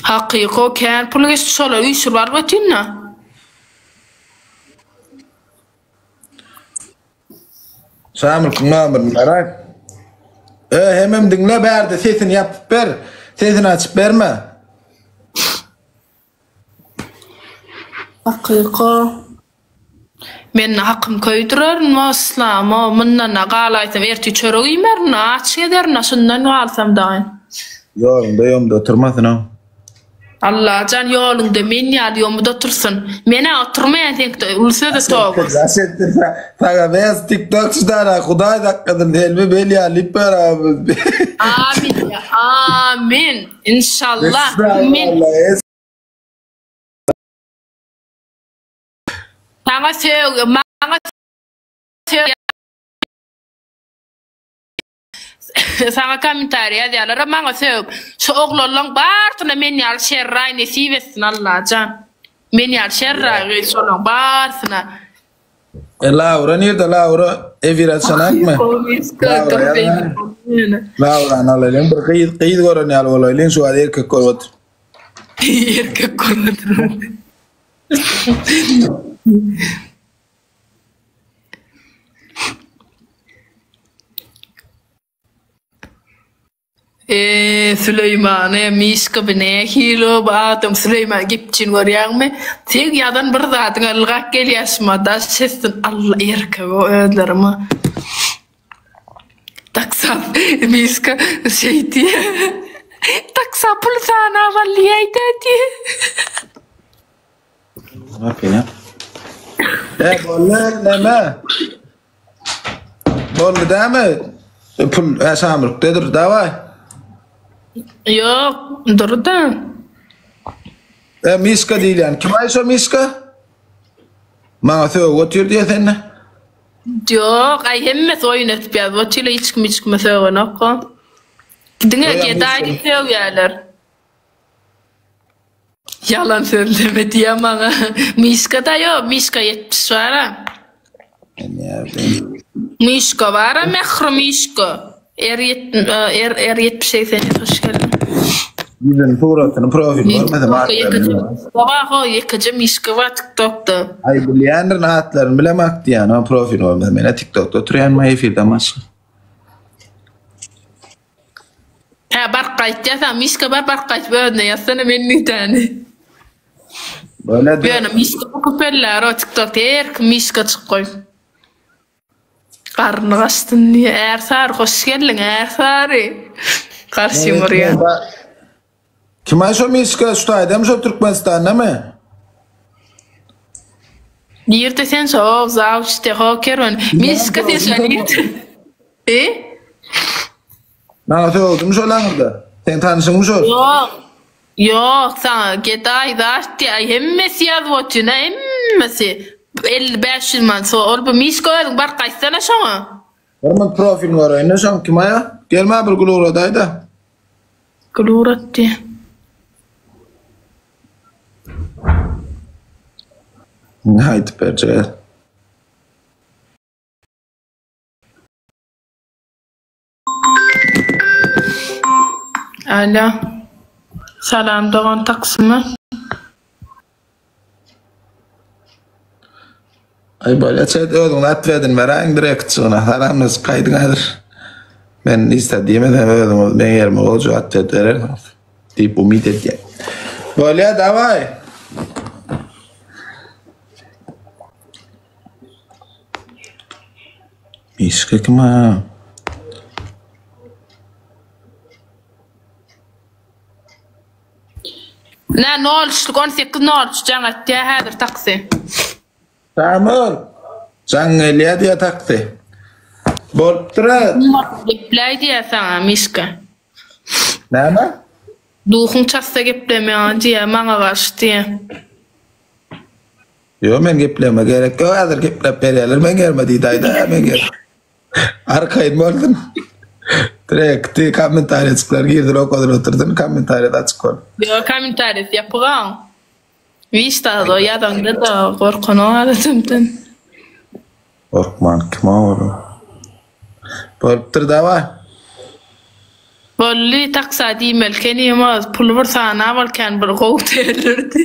Hakyky kän pul geçdi şolar üýşürip alyp otynda. Şamilkiň nomerini beräý. E, hemem diňle bärde sesini ýapyp ber. Sesini açyp berme. Hakyky. Men hakym köýdürerin Yslamo mundana galaýsam ertir çörek iýmerin aç gezerin şundan galsam dagy. Ýolunda ýomda oturmasyn o. Allajan ýoluňda men ýaly ýomut otursyn. Menä oturmaýan seňkide uly söze toba. Saga bes tiktok çydara hudaý saklasyn selbi bel ýaly ip ber abi. Amin amin inşallah men. Saňa sög maňa sög Saňa kommentariý ýazýarlar maňa sögüp. Şu oglanlaň barsyna men ýaly şerraý nesip etsin Allajan. Men ýaly şerraý gyz şolaň barsyna. E Laura nirde Laura efir açanakmy? Laurany alaýlyň bir gyz gyz gören ýaly bolaýlyň şu wagt erkek görüp otyr. Erkek görüp otyr. Eee Süleýmany Mişka bi nähili bu adam Süleýman gepçini görýäňmi? Seň ýazan bir zadyňa ylgap gelýär şuma daş etsin Alla erkek o özlerimi. Taksa Mişka şeý diýýär. Taksa pul sanap al diýäýdä diýýär. E boldy neme? Boldy dämi? Pul e Şamrukdadyr daway. Ýok, dur-da. E Mişka diýilýän. Kim aý şo Mişka? Maňa sögüp otyr diýe sende. Ýok, aý hemmesi oýun edip ýazyp otyr, hiç kim hiç kime sögenok-a. Diňe gedaý diýip sögýärler. Ýalan sözleme diýýär maňa. Mişka-da ýok, Mişka 70 bar-a. Mişka bar-a, Mähri Mişka. Er er er 70 87 hoş geldiň. Ýüzüni suratyny profil görmesem atlaryny. Bar ho ýekeje Mişka bar TikTokda. Aý bilýändirin atlaryny bilemok diýýän o profil görmesem menä TikTokda oturýan ma efirden başga. Hä baryp gaýtýasaň Mişka bar baryp gaýtyp özüne ýazsana men nidäni. Böyle de. Ýöne Mişka köpellär o TikTokda her kim Mişka çyk goý. Garny gaçsyn diýe. Ärsary hoş geldiň Ärsary. Garşyň urýar. Kim aý şo Mişka şu taýdamy şo Türkmenistandamy? Nirde sen şo zawçde ho kerwen. Mişka sen şo nirde? E? Maňa sögdümi şol aňyrda? Seň tanyşyňmy şol? Ýok. Ýok, saňa gedaý zat diýä hemmesi ýazyp otyrna hemmesi. 50 500 manat so ol bu Mişka özüň baryp gaýtsana şoňa. Bir minut profilini göreýin-de şoň kim aýa? Gelmä bir gül ugradaýda. Gül ugratdy. Indi aýdyp berjek. Alo. Salam dogan taksymy? Aý bolýa çet özüň atwedini beräýiň direkt çygyna salamlaşyp gaýdyň häzir. Men ista diýmesem özüňiz meň ýerime goja atwet berersiňiz diýip umyt edýän. Bolýa dawaý. Mişka kim a? Nä nol üçlük 18 nol üç jaň etýä häzir taksi. Samur. Jaň gelýä diýä taksi. Bolupdyr-a. Gepläý diýä saňa Mişka. Näme? Duhuň çatsa geple maňa diýä maňa garşy diýä. Ýok men gepleme gerek ýok häzir gepläp berýärler men gelme diýdi aýda men gel. Arkaýyn bolsun. Direkti kommentariýajyklar girdir okadyr otursyn kommentariýada açyk bol. Ýok kommentariýasy ýapygaň. Wiş da ýazaňda da gorkanok adamdan. Gorkman kim olar. Bolupdyr dawa. Bolly taksa diýmeli kenim az puly bir sanap al kän bir gowy däldirdi.